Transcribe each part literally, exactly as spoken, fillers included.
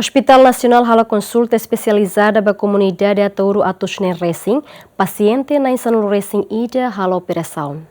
Hospital Nasionál halo konsulta espesializada ba komunidade Ataúru atus neen resin, pasiente na'in sanulu resin ida halo operasaun.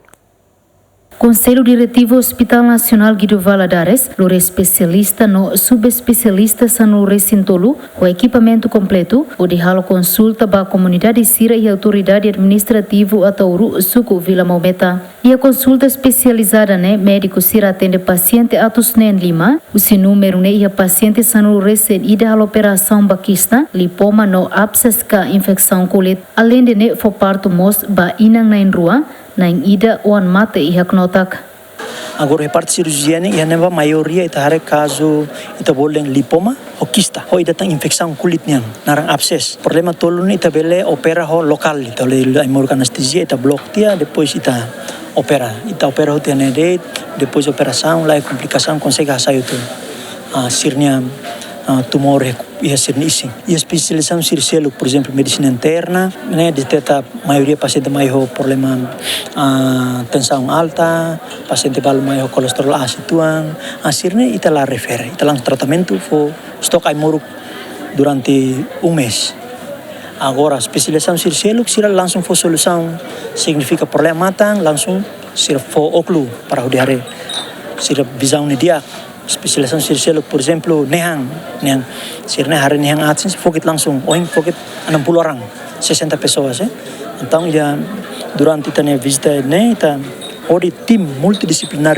Konsellu Diretivu Hospital Nasionál Guido Valadares lori espesialista no subespesialista sanulu resin tolu ho ekipamentu kompletu, hodi halo konsulta ba komunidade sira iha autoridade administrativu Ataúru, suku Vila Maumeta. Iha konsulta espesializada ne'e, médiku sira atende pasiente atus neen lima, husi númeru ne'e iha pasiente sanulu resin ida halo operasaun ba kista, lipoma no abses ka infesaun kulit. Aleinde ne'e fó partu mós ba inan na'in rua, na'in ida oan mate iha knotak. Agora iha parte sirurjia ne'e, iha ne'ebá maioria ita haree kazu, ita bolu dehan lipoma ho kista, ho ida tan infesaun kulit nian, naran abses. Problema tolu ne'e ita bele opera ho lokál, ita bele ai-moruk anestezia, ita blok tiha, depois ita opera. Ita opera hotu iha ne'e de'it, depois operasaun, la iha komplikasaun, konsege hasai hotu, ah, sira-nia, ah, tumór iha sira-nia isin. Iha espesializasaun sira seluk, por ezemplu, medisina interna, ne'e deteta maioria pasiente mai ho problema, ah, tensaun alta, pasiente balu mai ho kolesterol aas uitoan, ah, sira-ne'e ita la refere, ita langsung tratamentu fó stok ai-moruk durante um mês. Agora, espesializasaun sira seluk, sira langsung fó solusaun, signifika problema matan, langsung sira fó ókulu para hodi haree, sira vizaun ne'e di'ak. Espesializasaun sira seluk, por ezemplu, nehan, nehan, sira-ne'e haree nehan aat, fokit langsung, ohin fokit enam puluh orang, sessenta pessoas, eh. Entaun, iha durante ita-nia vizita ne'e, ita hodi tim multidisciplinar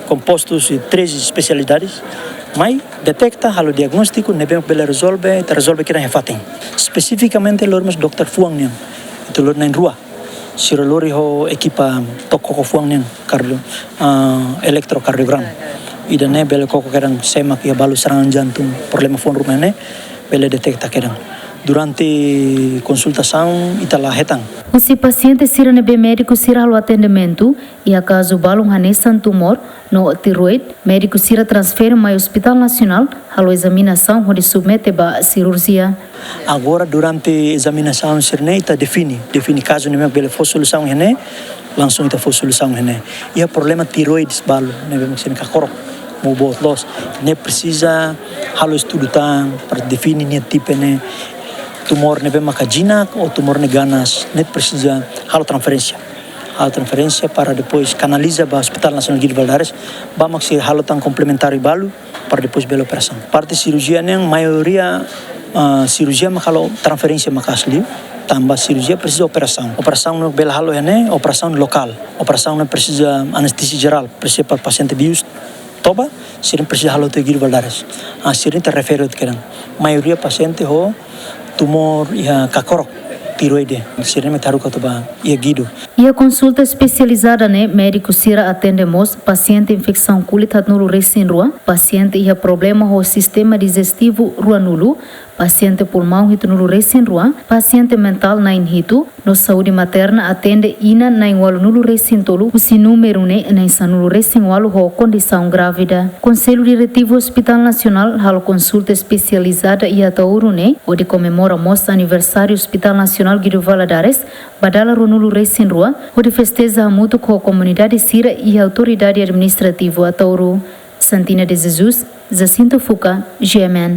kompostu husi treze espesialidades, mai deteta, halo diagnóstiku, ne'ebé bele rezolve, ita rezolve ki'ik iha fatin. Espesifikamente, lori mós dokter fuan nian, ita lori na'in rua. Sira lori ho ekipa to'o koko fuan nian, kardio, ah, elektrokardiograma. Ida-ne'e bele koko kedan sé mak iha balu serangan jantung, problema fuan ruma ne'e, bele deteta kedan. Durante konsultasaun, ita la hetan. Husi pasiente sira ne'ebé médiku sira halo atendimentu, iha kazu balun hanesan tumór no tiroide, médiku sira transfere mai Hospital Nasionál, halo ezaminasaun hodi submete ba sirurjia. Agora, durante ezaminasaun sira-ne'e, ita define, define kazu ne'ebé bele fó solusaun iha ne'e, langsung ita fó solusaun iha ne'e. Iha problema tiroides balu, ne'ebé mak sira-nia kakorok mós boot loos, ne'e presiza halo estudu tan para define nia tipe ne'e, tumór ne'ebé maka jinak ou tumór ne'e ganas, ne'e presiza halo transferénsia. Halo transferénsia para depois kanaliza ba Hospital Nasionál Guido Valadares, ba mak sira halo tan komplementáriu balu, para depois bele operasaun. Parte sirurjia nian, maioria, ah, sirurjia mak halo transferénsia maka'as liu, tanba sirurjia presiza operasaun. Operasaun ne'ebé bele halo iha ne'e, operasaun lokál. Operasaun ne'ebé presiza anestezia jerál, presiza para pasiente bius toba, sira presiza halo hotu iha Guido Valadares. Ah, sira ita refere hotu kedan. Maioria pasiente ho tumór iha kakorok, tiroide, sira-ne'e mak ita haruka hotu ba iha Guido. Iha konsulta espesializada ne'e, médiku sira atende mós pasiente infesaun kulit haatnulu resin rua, pasiente iha problema ho sistema dijestivu ruanulu, pasiente pulmaun hitunulu resin rua, pasiente mentál na'in hitu, no saúde materna atende inan na'in ualunulu resin tolu, husi númeru ne'e na'in sanulu resin ualu ho kondisaun grávida. Konsellu Diretivu Hospital Nasionál halo konsulta espesializada iha Ataúru ne'e, hodi komemora mós aniversáriu Hospital Nasionál Guido Valadares, ba dala ruanulu resin rua, hodi festeja hamutuk ho komunidade sira iha autoridade administrativu Ataúru. Santina de Jesus, Jacinto Fuca, G M N.